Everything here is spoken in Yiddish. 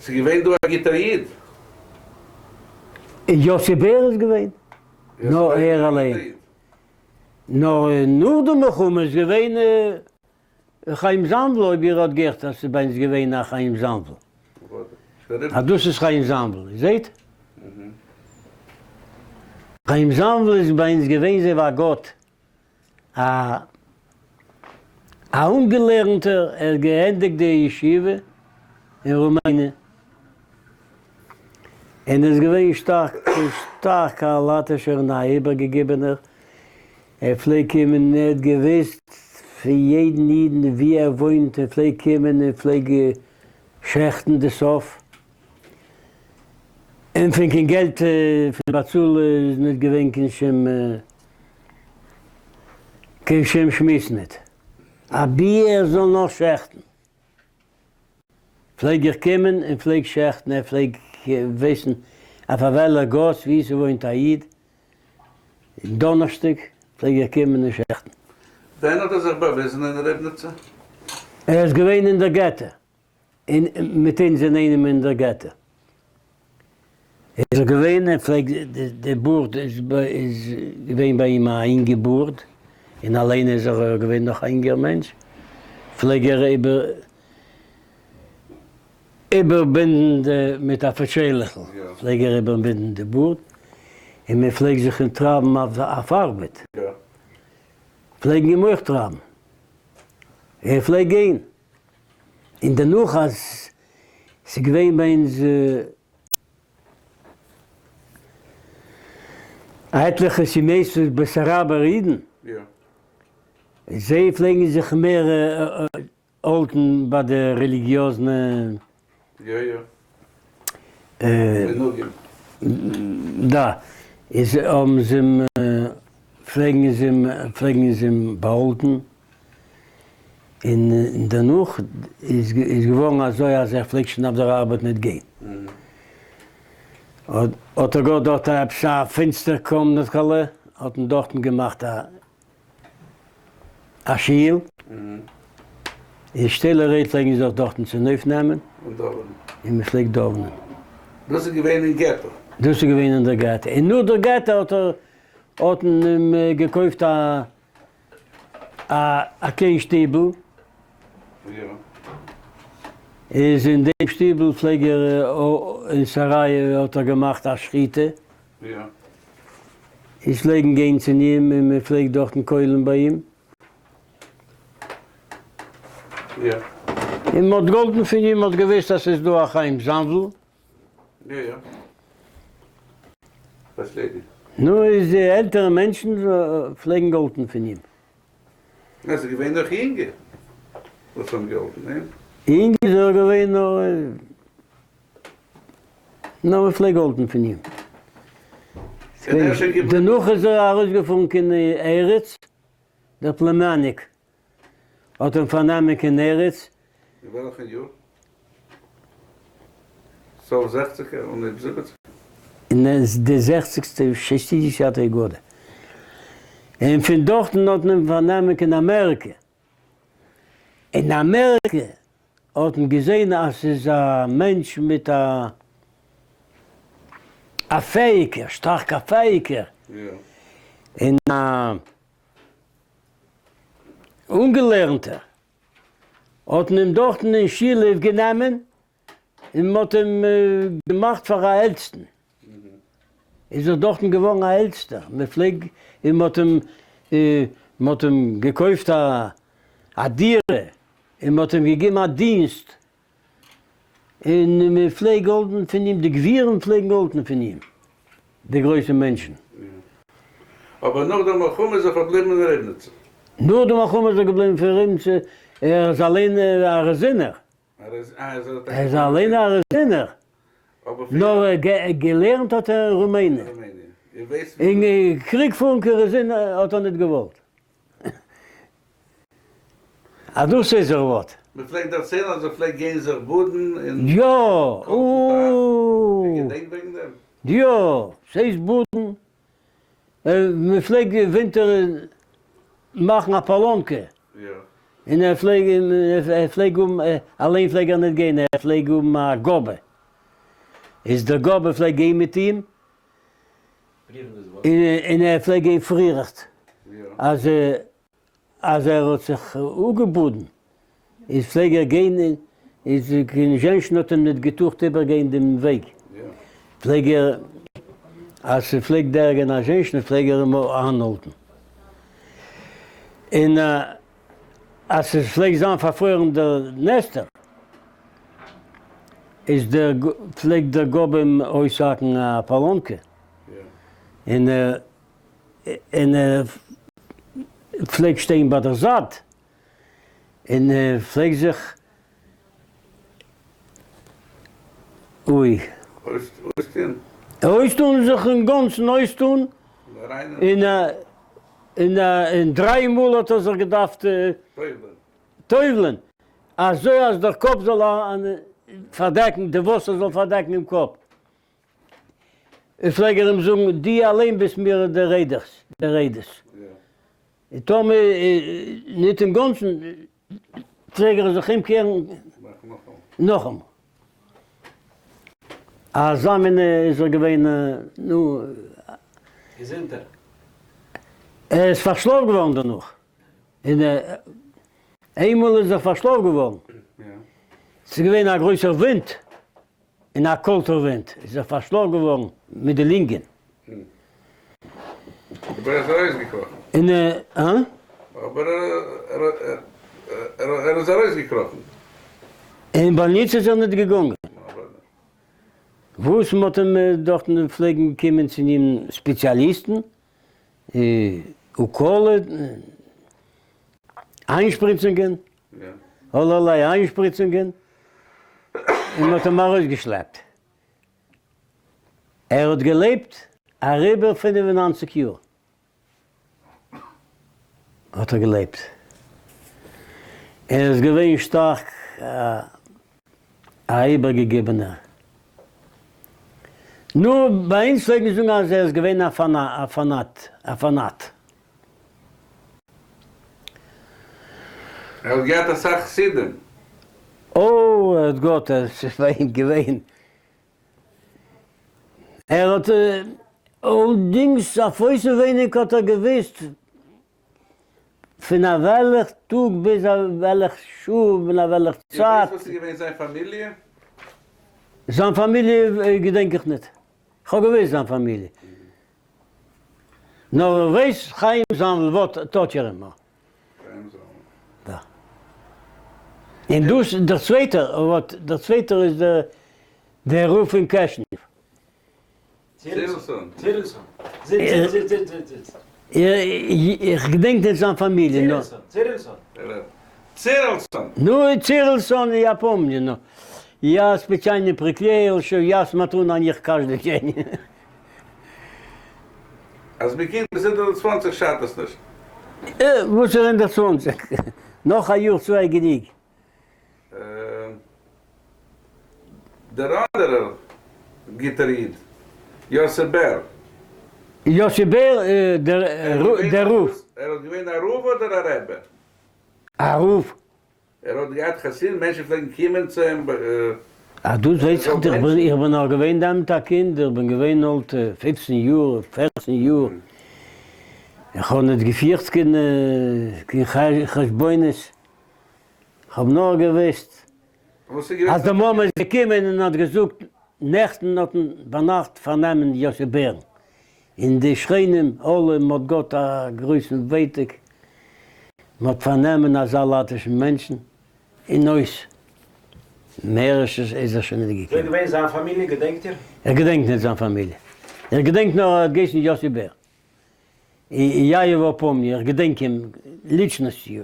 ס'איז געווען דא א גוטער איד. יוסי בער איז געווען, נאר ער אליין. נאר נאך די מלחמה איז געווען חיים זאנוויל, אויב איר האט געהערט אז ס'איז ביי אונז געווען א חיים זאנוויל. אז דאס איז חיים זאנוויל, איר זעהט? חיים זאנוויל איז ביי אונז געווען אזוי ווי א גאט. א א אנגעלערנטער, ער האט געענדיגט די ישיבה אין רומעניע, און איז געווען שטארק שטארק א לייטישער און א איבערגעגעבענער, ער פלעג קומען, ער האט געוואוסט פון יעדן אידן וואו ער וואוינט, ער פלעג קומען און פלעג שעכטן די סוף, און פון קיין געלט פון באצאל איז ניט געווען קיין שום קיין שום שמועס ניט, אבי ער זאל נאר שעכטן. פלעג איך קומען און פלעג שעכטן, ער פלעג וויסן אויף א וועלער גאס וואו ס'וואוינט א איד, דאנערשטאג פלעג איך קומען און שעכטן. ווען האט ער זיך באוויזן אין ריבניצע? ער איז געווען אין דער געטא. און מיט אונז אינאיינעם אין דער געטא איז ער געווען, ער פלעגט, די בארד איז געווען ביי אים א אינגע בארד, און אליין איז ער געווען נאך א אינגער מענטש, פלעג ער איבער איבערבינדן די מיט א פאטשיילעכל פלעג ער איבערבינדן די בארד, און מען פלעג זיך אים טרייבן אויף ארבעט, פלעגן אים אויך טרייבן, ער פלעג גיין. און דערנאך אז ס'איז געווען ביי אונז עטליכע סעמעסטערס בעסאראבער אידן, זיי פלעגן זיך מער האלטן ביי די רעליגיאזנע דא איז האבן זיי אים פלעגן זיי אים פלעגן זיי אים באהאלטן און דערנאך איז געווארן אזוי אז ער פלעגט שוין אויף דער ארבעט ניט גיין. האט ער געהאט דארט עפעס א פינסטער קאמנעטקעלע, האט מען דארטן געמאכט א שול, און שטילערהייט פלעגן זיך דארטן צונויפנעמען און מען פלעגט דאוונען. דאס איז געווען אין געטא? דאס איז געווען אין דער געטא, און נאך דער געטא האט ער האט מען אים געקויפט א א קליין שטיבל, איז אין דעם שטיבל פלעג ער אין סאראיעווע האט ער געמאכט א שחיטה, איז פלעגן גיין צו אים און מען פלעגט דארטן קוילן ביי אים, און מען האט גאלדן פון אים, מען האט געוואוסט אז ס'איז דא א חיים זאנוויל. יא יא. פארשטייט. נו איז די עלטערע מענטשן פלעגן גאלטן פון אים. נו ס'איז געווען נאך יונגע וואס האבן געהאלטן ניין? יונג איז ער געווען נאר נאר מען פלעג האלטן פון אים. דערנאך איז ער ארויסגעפארן קיין ארץ, דער פלעמעניק האט אים פארנעמען קיין ארץ. אין וועלכע יאר? סוף זעכציגער אנהויב זיבעציגער? אין די זעכציגסטע шестидесятые годы. און פון דארטן האט מען אים פארנעמען קיין אמעריקע. אין אמעריקע האט מען געזען אז ס'איז א מענטש מיט א א פעאיגער, שטארק א פעאיגער, און א אנגעלערנטער, האט מען אים דארטן אין שול אויפגענומען און מען האט אים געמאכט פאר א עלטסטן, איז ער דארטן געווארן א עלטסטער, מען פלעג און מען האט אים מען האט אים געקויפט א א דירה און מען האט אים געגעבן א דינסט און מען פלעג האלטן פון אים, די גבירים פלעגן האלטן פון אים, די גרויסע מענטשן. אבער נאך דער מלחמה איז ער פארבליבן אין ריבניצע. נאך די מלחמה איז ער געבליבן פון ריבניצע, ער איז אליין א רוזינער. ער ער איז אליין א רוזינער, נאר געלערנט האט ער אין רומעניע. און קריג פארן קיין רוזין האט ער ניט געוואלט. אז דאס איז ער וואלט. מען פלעגט דערציילן אז ער פלעגט גיין זיך באדן אין יא! קאלטן טייך. איר געדענקט וועגן דעם? יא! ס'הייסט באדן. מען פלעגט ווינטער מאכן א פאלאנקע. און ער פלעג ער פלעג האבן אליין פלעג ער ניט גיין ער פלעג האבן א גבאי איז דער גבאי פלעג גיין מיט אים און ער פלעג גיין פריערט אז אז ער האט זיך אפגעבאדן איז פלעג ער גיין איז קיין זשענשין האט אים ניט געטארט איבערגיין דעם וועג פלעג ער אז ס'פלעגט דערגיין א זשענשין פלעג ער אים איינהאלטן און אז ס'פלעגט זיין פארפרוירן דער דנעסטער איז דער פלעגט דער גבאי אים אויסהאקן א פאלאנקע און און ער פלעגט שטיין ביי דער זייט און ער פלעגט זיך אוי. אויסטון. אויסטון זיך אינגאנצן אויסטון, און און און דריי מאל האט ער זיך געדארפט טובל'ען, אזוי אז דער קאפ זאל פארדעקן, די וואסער זאל פארדעקן דעם קאפ. פלעג ער אים זאגן, דו אליין ביסט מיר דער עדות, דער עדות. און טאמער ניט אינגאנצן, פלעג ער זיך אומקערן נאכאמאל. אזא מין איז ער געווען, נו. געזונטער. ער איז פארשלאפט געווארן דערנאך. און איינמאל איז ער פארשלאפט געווארן. ס'איז געווען א גרויסער ווינט. און א קאלטער ווינט איז ער פארשלאפט געווארן מיט די לונגען. אבער ער איז ארויסגעקראכן. און הא? אבער ער איז ארויסגעקראכן. אין באלניצע איז ער ניט געגאנגען. וואס מ'האט אים דארטן פלעגן קומען צו אים ספעציאליסטן, אוקאלע, איינשפריצונגען, אלערליי איינשפריצונגען, און מ'האט אים ארויסגעשלעפט. ער האט געלעבט אריבער 95 יאר האט ער געלעבט. ער איז געווען שטארק א איבערגעגעבענער. נו, ביי אונז פלעגט מען זאגן אז ער איז געווען א פאנאט, א פאנאט. ער האט געהאט אסאך חסידים. אוי ער האט גאט עס איז ביי אים געווען ער האט אלדינגס אויף אויסענווייניג האט ער געוויסט פון א וועלעך טאג ביז א וועלעך שעה און א וועלעך איר צייט. ווייסט וואס איז געווען זיין פאמיליע? זיין פאמיליע געדענק איך ניט. כ'האב געוויסט זיין פאמיליע. נאר איך ווייס חיים זאנוויל וואט טאטשערעמא. און דאס דער צווייטער וואט דער צווייטער איז דער דער רב פון קעשניוו. צירלסאן. צירלסאן. זיץ זיץ זיץ זיץ זיץ זיץ. איך געדענק נישט זיין פאמיליע נאר. צירלסאן. צירלסאן. נו צירלסאן я помню но я специально приклеил что я смотрю на них каждый день. אז מיר קומט ביז 120 שאדט עס נישט. וואס איז 120? נאך א יאר צוויי גענוג. דער אנדערער גוטער איד, יוסי בער. יוסי בער דער רב. ער האט געווען א רב אדער א רעבע? א רב. ער האט געהאט חסידים, מענטשן פלעגן קומען צו אים. אה דאס ווייס איך נישט, איך בין נאך געווען דעמאלט א קינד, איך בין געווען אלט 15 יאר, 14 יאר, איך האב נישט געפירט קיין חשבונות, איך האב נאר געוואוסט אז די מאמע איז געקומען און האט געזאגט, נעכטן האט מען ביינאכט פארנעמען יוסי בער'ן, און די שכנים אלע, מען האט געהאט א גרויסן ווייטאג, מען האט פארנעמען אזא לייטישן מענטשן, און אויס, מער איז ער שוין נישט ווער געקומען. געווען זיין פאמיליע געדענקט איר? איך געדענק נישט זיין פאמיליע, איך געדענק נאר ער האט געהייסן יוסי בער, я его помню, איך געדענק אים личностью.